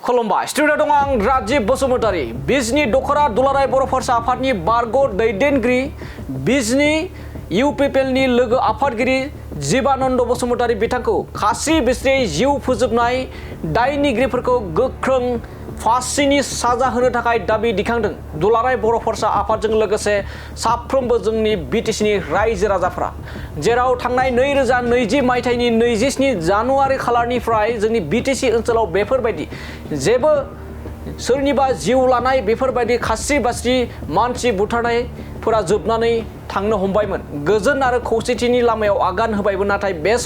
खुलुमबाय स्टुडिअ दं आं राजीब बसुमतारी बिजनी दखरा दुलाराय बर' फरायसा आफादनि बारग' दैदेनगिरि बिजनी इउपिपिएलनि लोगो आफादगिरि जीबानन्द बसुमतारी बिथांखौ खास्रि बिस्रि जिउ फोजोबनाय दायनिगिरिफोरखौ गोख्रों फासिनि साजा होनो थाखाय दाबि दिखांदों दुलाराय बर' फरायसा आफादजों लोगोसे साफ्रोमबो जोंनि बिटिसिनि रायजो राजाफोरा जेराव थांनाय 2020 मायथाइनि 27 जानुवारि खालारनिफ्राय जोंनि बिटिसि ओनसोलाव बेफोरबायदि जेबो सोरनिबा जिउ लानाय बेफोरबायदि खास्रि बास्रि मानसि बुथारनायफोरा जोबनानै थांनो हमबायमोन गोजोन आरो खौसेथिनि लामायाव आगान होबायमोन नाथाय बे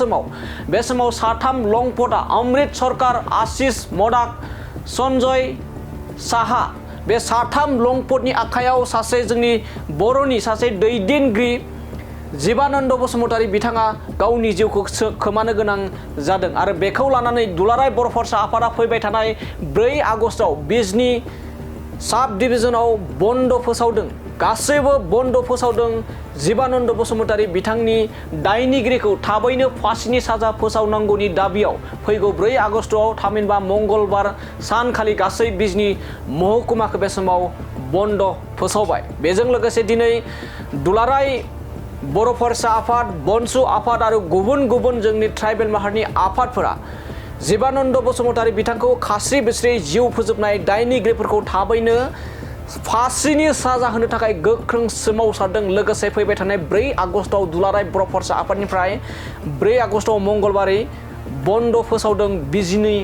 समाव साथाम लंपटा अमृत सरकार आशिष मदाक सन्जय साहा बे साथाम लंपटनि आखायाव सासे जोंनि बर'नि सासे दैदेनगिरि जीबानन्द बसुमतारी बिथाङा गावनि जिउखौ खोमानो गोनां जादों आरो बेखौ लानानै दुलाराय बर' फरायसा आफादा फैबाय थानाय 4 आगस्टआव बिजनी साब डिभिजनाव बन्द फोसावदों गासैबो बन्द फोसावदों जीबानन्द बसुमतारी बिथांनि दायनिगिरिखौ थाबैनो फासिनि साजा फोसावनांगौनि दाबियाव फैगौ 4 आगस्टआव थामहिनबा मंगलबार सानखालि गासै बिजनी महकुमाखौ बे समाव बन्द फोसावबाय बेजों लोगोसे दिनै दुलाराय बर' फरायसा आफाद बनसु आफाद आरो गुबुन गुबुन जोंनि ट्राइबेल माहारिनि आफादफोरा जीबानन्द बसुमतारी बिथांखौ खास्रि बिस्रि जिउ फोजोबनाय दायनिगिरिफोरखौ थाबैनो फासिनि साजा होनो थाखाय गोख्रों सोमावसारदों लोगोसे फैबाय थानाय 4 आगस्टआव दुलाराय बर' फरायसा आफादनिफ्राय 4 आगस्टआव मंगलबारै बन्द फोसावदों बिजनी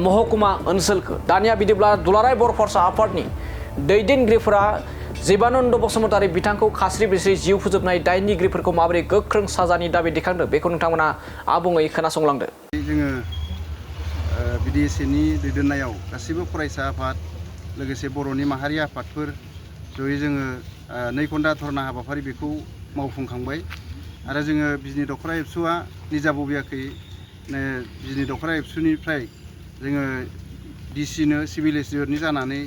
महकुमा ओनसोलखौ दानिया बिदिब्ला दुलाराय बर' फरायसा आफादनि दैदेनगिरिफोरा जीबानन्द बसुमतारी बिथांखौ खास्रि बिस्रि जिउ फोजोबनाय दायनिगिरिफोरखौ माबोरै गोख्रों साजानि दाबि दिखांदों बेखौ नोंथांमोना आबुङै खोनासंलांदो। जोङो बिडिएसएनि दैदेननायाव गासैबो फरायसा आफाद लोगोसे बर'नि माहारि आफादफोर जयै जोङो 2 घन्टा धरना हाबाफारि बेखौ मावफुंखांबाय आरो जोङो बिजनी दखरा एबसुआ निजा बबेयाखै बिजनी दखरा एबसुनिफ्राय जोङो डिसिनो सिभिल एसडिअनि जानानै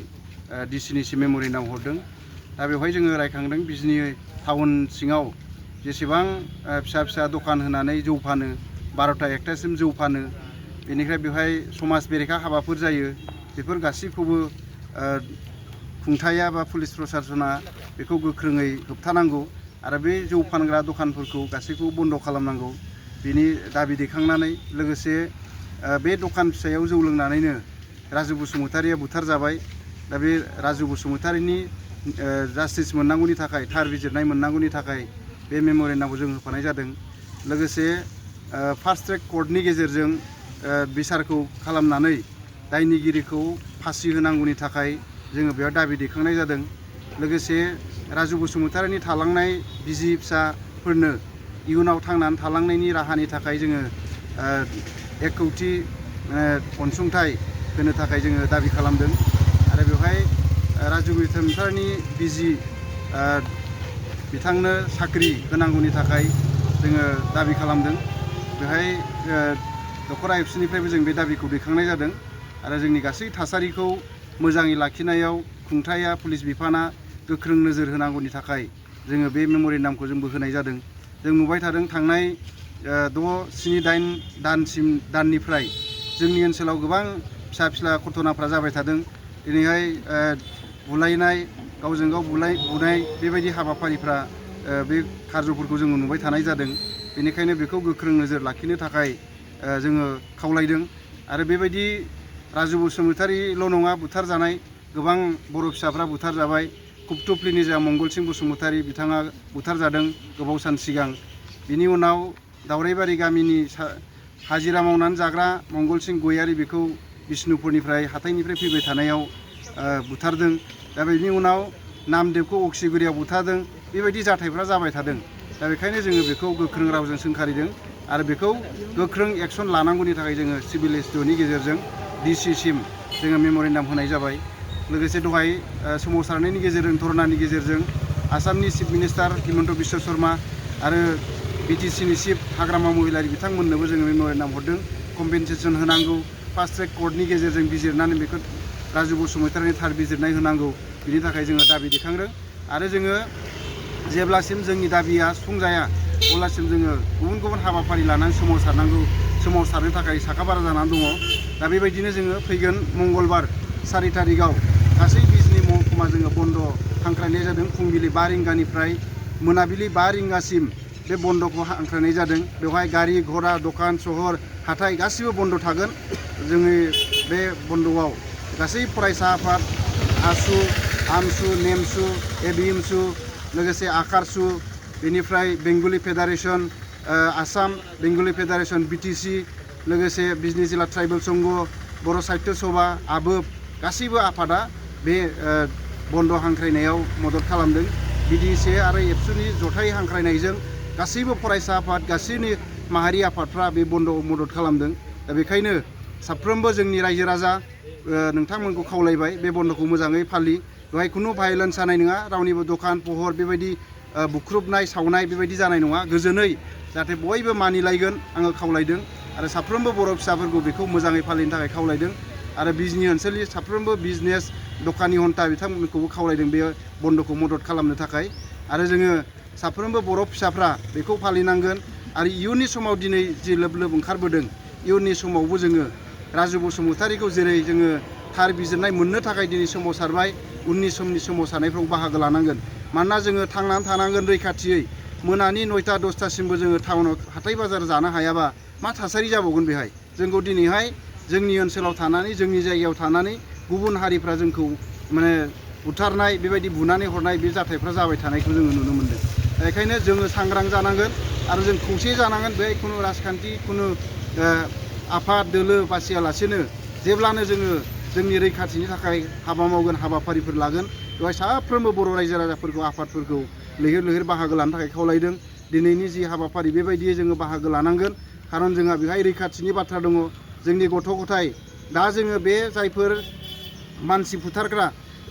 डिसिनिसिम मेम'रेन्डाम हरदों दा बेवहाय जोङो रायखांदों बिजनी टाउन सिङाव जेसेबां फिसा फिसा दखान होनानै जौ फानो 12टा 1टासिम जौ फानो बेनिफ्राय बेवहाय समाज बेरेखा हाबाफोर जायो बेफोर गासैखौबो खुंथाया बा पुलिस प्रसासना बेखौ गोख्रोङै होबथानांगौ आरो बे जौ फानग्रा दखानफोरखौ गासैखौबो बन्द खालामनांगौ बेनि दाबि दैखांनानै लोगोसे बे दखान फिसायाव जौ लोंनानैनो राजु बसुमतारीया बुथारजाबाय दा बे राजु बसुमतारीनि जास्टिस मोननांगौनि थाखाय थार बिजिरनाय मोननांगौनि थाखाय बे मेम'रेन्डामखौ जों होफानाय जादों लोगोसे फार्स्ट ट्रेक कर्टनि गेजेरजों बिसारखौ खालामनानै दायनिगिरिखौ फासि होनांगौनि थाखाय जोङो बेयाव दाबि दैखांनाय जादों लोगोसे राजु बसुमतारीनि थालांनाय बिसि फिसाफोरनो इयुनाव थांनानै थालांनायनि राहानि थाखाय जोङो 1 कौटि अनसुंथाइ होनो थाखाय जोङो दाबि खालामदों आरो बेवहाय राजु बसुमतारीनि बिसि बिथांनो साख्रि होनांगौनि थाखाय जोङो दाबि खालामदों बेवहाय दखरा एबसुनिफ्रायबो जों बे दाबिखौ दैखांनाय जादों आरो जोंनि गासै थासारिखौ मोजाङै लाखिनायाव खुंथाया पुलिस बिफाना गोख्रों नोजोर होनांगौनि थाखाय जोङो बे मेम'रेन्डामखौ जोंबो होनाय जादों जों नुबाय थादों थांनाय 6-7-8 दाननिफ्राय जोंनि ओनसोलाव गोबां फिसा फिसा घटनाफ्रा जाबाय थादों दिनैहाय बुलायनाय गावजों गाव बुनाय बेबायदि हाबाफारिफ्रा बे खारजफोरखौ जोङो नुबाय थानाय जादों बेनिखायनो बेखौ गोख्रों नोजोर लाखिनो थाखाय जोङो खावलायदों आरो बेबायदि राजु बसुमतारील' नङा बुथारजानाय गोबां बर' फिसाफ्रा बुथारजाबाय कुपटुप्लिनि जा मंगलसिं बसुमतारी बिथाङा बुथारजादों गोबाव सान सिगां बिनि उनाव दावराइबारि गामिनि हाजिरा मावनानै जाग्रा मंगलसिं गयारी बेखौ बिष्णुपुरनिफ्राय हाथाइनिफ्राय फैबाय थानायाव बुथारदों दा बेनि उनाव नामदेबखौ अक्सिगुरियाव बुथारदों बेबायदि जाथायफ्रा जाबाय थादों दा बेखायनो जोङो बेखौ गोख्रों रावजों सोंखारिदों आरो बेखौ गोख्रों एक्सन लानांगौनि थाखाय जोङो सिभिल एसडिअनि गेजेरजों डिसिसिम जोङो मेम'रेन्डाम होनाय जाबाय लोगोसे दहाय सोमावसारनायनि गेजेरजों धरनानि गेजेरजों आसामनि चिफ मिनिस्टार हिमन्त बिश्व शर्मा आरो बिटिसिनि चिफ हाग्रामा महिलारि बिथांमोननोबो जोङो मेम'रेन्डाम हरदों कम्पेनसेसन होनांगौ फार्स्ट ट्रेक कर्टनि गेजेरजों बिजिरनानै बेखौ राजु बसुमतारीनि थार बिजिरनाय होनांगौ बिनि थाखाय जोङो दाबि दैखांदों आरो जोङो जेब्लासिम जोंनि दाबिया सुफुंजाया अब्लासिम जोङो गुबुन गुबुन हाबाफारि लानानै सोमावसारनांगौ सोमावसारनो थाखाय साखाफारा जानानै दङ दा बेबायदिनो जोङो फैगोन मंगलबार 4 थारिखआव गासै बिजनि महकुमा जोङो बन्द' हांख्रायनाय जादों फुंबिलि 5 रिंगानिफ्राय मोनाबिलि 5 रिंगासिम बे बन्द'खौ हांख्रायनाय जादों बेवहाय गारि घरा दखान सहर हाथाय गासिबो बन्द' थागोन जोंनि बे बन्द'आव गासै फरायसा आफाद आसु आमसु नेमसु एबिएमसु लोगोसे आकारसु बेनिफ्राय बेंगलि फेडारेसन आसाम बेंगलि फेडारेसन बिटिसि लोगोसे बिजनि जिल्ला ट्राइबेल संघ बर' साहित्य सभा आबोब गासैबो आफादा बे बन्द' हांख्रायनायाव मदद खालामदों बिडिसि आरो एबसुनि जथाय हांख्रायनायजों गासैबो फरायसा आफाद गासैनि माहारि आफादफ्रा बे बन्द'आव मदद खालामदों दा बेखायनो साफ्रोमबो जोंनि रायजो राजा नोंथांमोनखौ खावलायबाय बे बन्द'खौ मोजाङै फालि बेवहाय खुनु भायलेन्स जानाय नङा रावनिबो दखान पहर बेबायदि बुख्रुबनाय सावनाय बेबायदि जानाय नङा गोजोनै जाहाथे बयबो मानिलायगोन आङो खावलायदों आरो साफ्रोमबो बर' फिसाफोरखौ बेखौ मोजाङै फालिनो थाखाय खावलायदों आरो बिजनि ओनसोलनि साफ्रोमबो बिजनेस दखानि हन्था बिथांमोनखौबो खावलायदों बे बन्द'खौ मदद खालामनो थाखाय आरो जोङो साफ्रोमबो बर' फिसाफ्रा बेखौ फालिनांगोन आरो इयुननि समाव दिनै जि लोब लोब ओंखारबोदों इयुननि समावबो जोङो राजु बसुमतारीखौ जेरै जोङो थार बिजिरनाय मोननो थाखाय दिनै सोमावसारबाय उननि समनि सोमावसारनायफ्राव बाहागो लानांगोन मानोना जोङो थांनानै थानांगोन रैखाथियै मोनानि 9टा 10टासिमबो जोङो टाउनाव हाथाय बाजार जानो हायाबा मा थासारि जाबावगोन बेहाय जोंखौ दिनैहाय जोंनि ओनसोलाव थानानै जोंनि जायगायाव थानानै गुबुन हारिफ्रा जोंखौ माने बुथारनाय बेबायदि बुनानै हरनाय बे जाथायफ्रा जाबाय थानायखौ जोङो नुनो मोनदों बेखायनो जोङो सांग्रां जानांगोन आरो जों खौसे जानांगोन बेहाय खुनु राजखान्थि खुनु आफाद दोलो बासियालासेनो जेब्लानो जोङो जोंनि रैखाथिनि थाखाय हाबा मावगोन हाबाफारिफोर लागोन बेवहाय साफ्रोमबो बर' रायजो राजाफोरखौ आफादफोरखौ लैहोर लैहोर बाहागो लानो थाखाय खावलायदों दिनैनि जि हाबाफारि बेबायदियै जोङो बाहागो लानांगोन खारन जोंहा बेहाय रैखाथिनि बाथ्रा दङ जोंनि गथ' गथाय दा जोङो बे जायफोर मानसि बुथारग्रा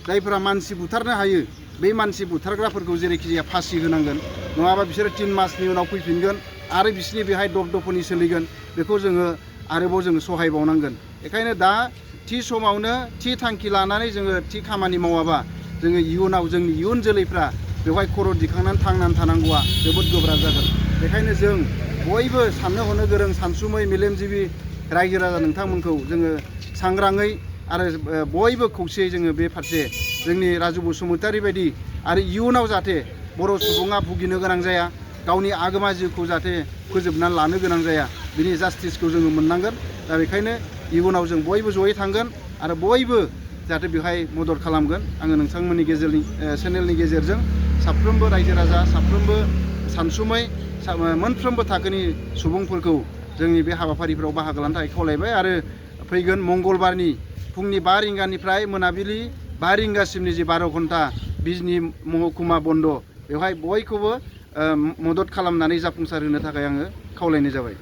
जायफोरा मानसि बुथारनो हायो बे मानसि बुथारग्राफोरखौ जेरैखि जाया फासि होनांगोन नङाबा बिसोरो 3 मासनि उनाव फैफिनगोन आरो बिसोरनि बेहाय दफदफनि सोलिगोन बेखौ जोङो आरोबाव जोङो सहायबावनांगोन बेखायनो दा थि समावनो थि थांखि लानानै जोङो थि खामानि मावाबा जोङो इयुनाव जोंनि इयुन जोलैफ्रा बेवहाय खर' दिखांनानै थांनानै थानांगौआ जोबोद गोब्राब जागोन बेखायनो जों बयबो साननो हनो गोरों सानसुमै मेलेमजिबि रायजो राजा नोंथांमोनखौ जोङो सांग्राङै आरो बयबो खौसेयै जोङो बे फारसे जोंनि राजु बसुमतारी बायदि आरो इयुनाव जाहाथे बर' सुबुङा भुगिनो गोनां जाया गावनि आगोमा जिउखौ जाहाथे फोजोबनानै लानो गोनां जाया बिनि जास्टिसखौ जोङो मोननांगोन दा बेखायनो इयुनाव जों बयबो जयै थांगोन आरो बयबो जाहाथे बेवहाय मदद खालामगोन आङो नोंथांमोननि गेजेरनि चेनेलनि गेजेरजों साफ्रोमबो रायजो राजा साफ्रोमबो सानसुमै मोनफ्रोमबो थाखोनि सुबुंफोरखौ जोंनि बे हाबाफारिफोराव बाहागो लानो थाखाय खावलायबाय आरो फैगोन मंगलबारनि फुंनि 5 रिंगानिफ्राय मोनाबिलि 5 रिंगासिमनि जि 12 घन्टा बिजनि महकुमा बन्द' बेवहाय बयखौबो मदद खालामनानै जाफुंसार होनो थाखाय आङो खावलायनाय जाबाय